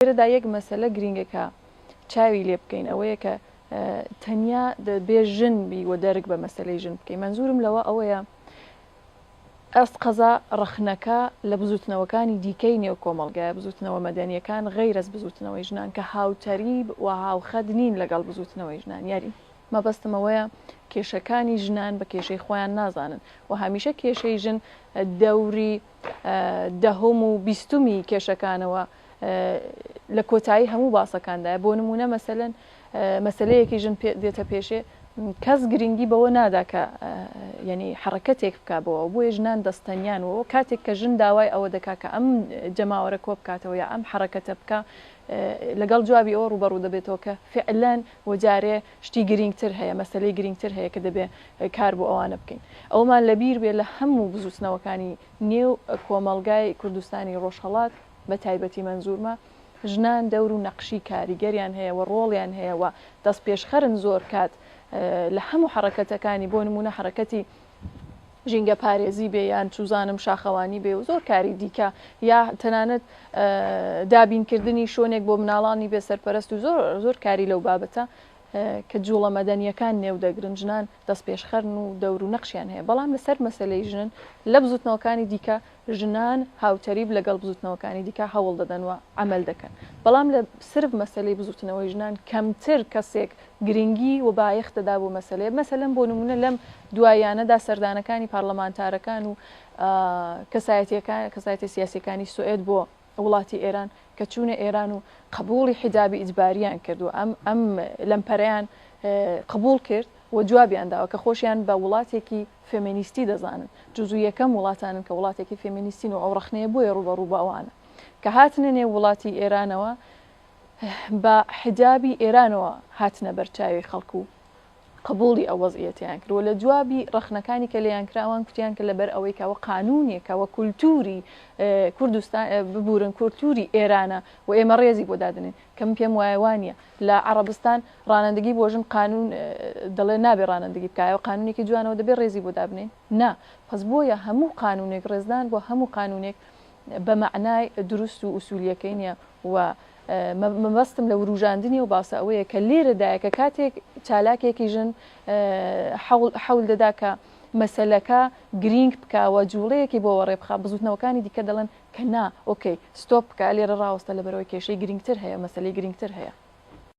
لێرەدا یەک مەسەلە گرینگە کە چاوی لێ بکەین ئەوەیە کە تەنیا دەبێ ژن بی و دەرک بە مەسەلەی ژن بکەی مەنزورم لەوە ئەوەیە ئەست قەزا ڕەخنەکە لە بزوتنەوەکانی دیکەی نێو کۆمەڵگایە بزوتنەوە مەدەنیەکان غەیرەز بزوتنەوەی ژنان کە هاوتەریب و هاوخەت نین لەگەڵ بزوتنەوەی ژنان یاری مەبەستم ئەوەیە کێشەکانی ژنان بە کێشەی خۆیان نازانن و هەمیشە کێشەی ژن دەوری دەهۆم و بیستمی کێشەکانەوە لە کۆتایی هەموو باسەکاندایە بۆ نمونە مەسەلەن مەسلەیەکی ژن دێتە پێشێ کەس گرنگی بەوە نادا کە یعنی حرەکەتێک بک بۆەوە بۆیە ژنان دەستەنیان و کاتێک کە ژن داوای ئەوە دەکا کە ئەم جەماوەرە کۆ بکاتەوە یا ئەم حرەکەتە بکە لەگەڵ جوابی ئەوە ڕوبەڕوو دەبێتەوە کە فعلەن وجارێ شتی گرینگتر هەیە، مەسەلەی گرینگتر هەیە کە دەبێ کار بۆ ئەوانە بکەین. ئەوەمان لە بیر بێ لە هەموو بزووتنەوەکانی نێو کۆمەڵگای کوردستانی ڕۆژهەڵات بە تایبەتی مەنزوورمە ژنان دەور و نەقشی کاریگەریان هەیە و ڕۆڵیان هەیە و دەستپێشخەرن زۆر کات لە هەموو حەڕەکەتەکانی بۆ نموونە حەڕەکەتی ژینگە پارێزی بێ یان چوزانم شاخەوانی بێ و زۆر کاری دیکە یا تەنانەت دابینکردنی شۆنێک بۆ مناڵانی بێ سەرپەرست و زۆر زۆر کاری لەو بابەتە کە جوڵە مەدەنیەکان نێو دەگرن ژنان دەست پێشخەرن و دەور و نەقشیان هەیە بەڵام لەسەر مەسەلەی ژنن لە بزوتنەوەکانی دیکە ژنان هاوتەریب لەگەڵ بزوتنەوەکانی دیکە هەوڵ دەدەن و عەمەل دەکەن بەڵام لە سرف مەسەلەی بزوتنەوەی ژنان کەمتر کەسێک گرنگی و بایەخ دەدا بۆ مەسەلەیە مەسەلەن بۆ نمونە لەم دواییانەدا سەردانەکانی پارلەمانتارەکان و کەسایەتیەکان کەسایەتیە سیاسیەکانی سوئێد بۆ وڵاتی ئێران کە چوونە ئێران و قبوڵی حیجابی ئیجباریان کرد و ئەم ئەم لەمپەرەیان قبوڵ کرد و جوابیان داوە کە خۆشیان بە وڵاتێکی فێمێنیستی دەزانن جزو یەکەم وڵاتانن کە وڵاتێکی فێمێنیستین و ئەو ڕەخنەیە بۆیە ڕووبەڕوو بە ئەوانە کە هاتنە نێو وڵاتی ئێرانەوە بە حیجابی ئێرانەوە هاتنە بەرچاوی خەڵک و قبوڵی ئەو وەزعیەتەیان کرد و لە جوابی ڕەخنەکانی کە لێیان کرا ئەوان کوتیان کە لەبەر ئەوەی کە ئەوە قانونێکە و کولتوری کوردستان ببورن کولتوری ئێرانە و ئێمە ڕێزی بۆ دادەنێین کە من پێم وایە وانیە لە عەڕەبستان ڕانەندگی بۆ ژن قانون دەڵێ نابێ ڕانەندگی بکا ئەوە قانونێکی جوانەوە دەبێ ڕێزی بۆ دابنێین نا پس بۆیە هەموو قانونێک ڕێزدان بۆ هەموو قانونێک بە مەعنای دروست و ئوسولیەکەی نیە و مەبەستم لە وروژاندنی ئەو باسە ئەوەیە کە لێرەدایە کە کاتێک چالاکێکی ژن حەول دەدا کە مەسەلەکە گرینگ بکا و جوڵەیەکی بۆ وەڕێ بخا بزوتنەوەکانی دیکە دەڵێن کە نا ئۆکەی ستۆپ بکە لێرە ڕاوەستە لەبەرئەوەی کێشەی گرینگتر هەیە مەسەلەی گرینگتر هەیە.